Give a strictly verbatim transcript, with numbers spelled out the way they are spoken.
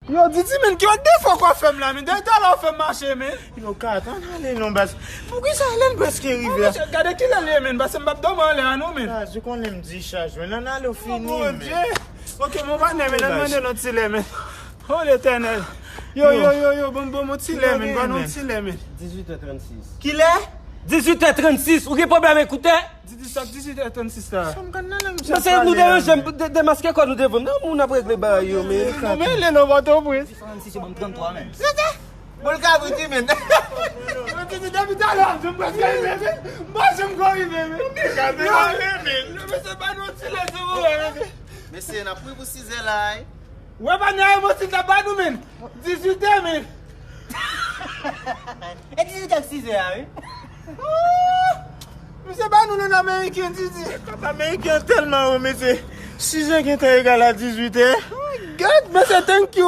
Yo, Didi, men, ki lòt defo w ap fè m la, men? Depi talè w fè m mache, men. Yo, Kat, ann ale non, baz. Poukisa lè n prèske rive a? Mesye, gade kilè l ye, men, paske m p ap dòmi anlè a non, men. Baz, ou konnen m dichaj, men, ann ale, w fini, men. Bondye. Ok, mon patnè, men, ann mande l yon ti lè, men. Oh, Letènèl. Yo, yo, yo, yo, bon, bon, mon ti lè, men, ban nou yon ti lè, men. Dizuit è trannsis. Kilè? Dizuit è trannsis. Ou gen pwoblèm ekoutè? Didi, sa k dizuit è trannsis la? Mesye, nou deranje m, de- demaske kò nou devan m. Nan moun ap regle bagay yo, men. Nou mele nan Pòtoprens. Trannsis, yo ban m tranntwa, men. Bon, l kabrit, wi, men. Yo, Didi, depi talè, m prèske rive, men. M pa janm ko rive, men. Yo, mesye, ba nou ti lè, silvouplè, mesye. Mesye, n ap pri pou sizè la, wi. Wè, pa nan emosyon ta ba nou, men. Dizuit è, men. E dizuit è ak sizè a, wi. Misye ba nou nan ameriken, Didi. Kòb ameriken an tèlman wo, mesye. Sizè gentan egal a dizuit è. Oh my God, mesye, thank you.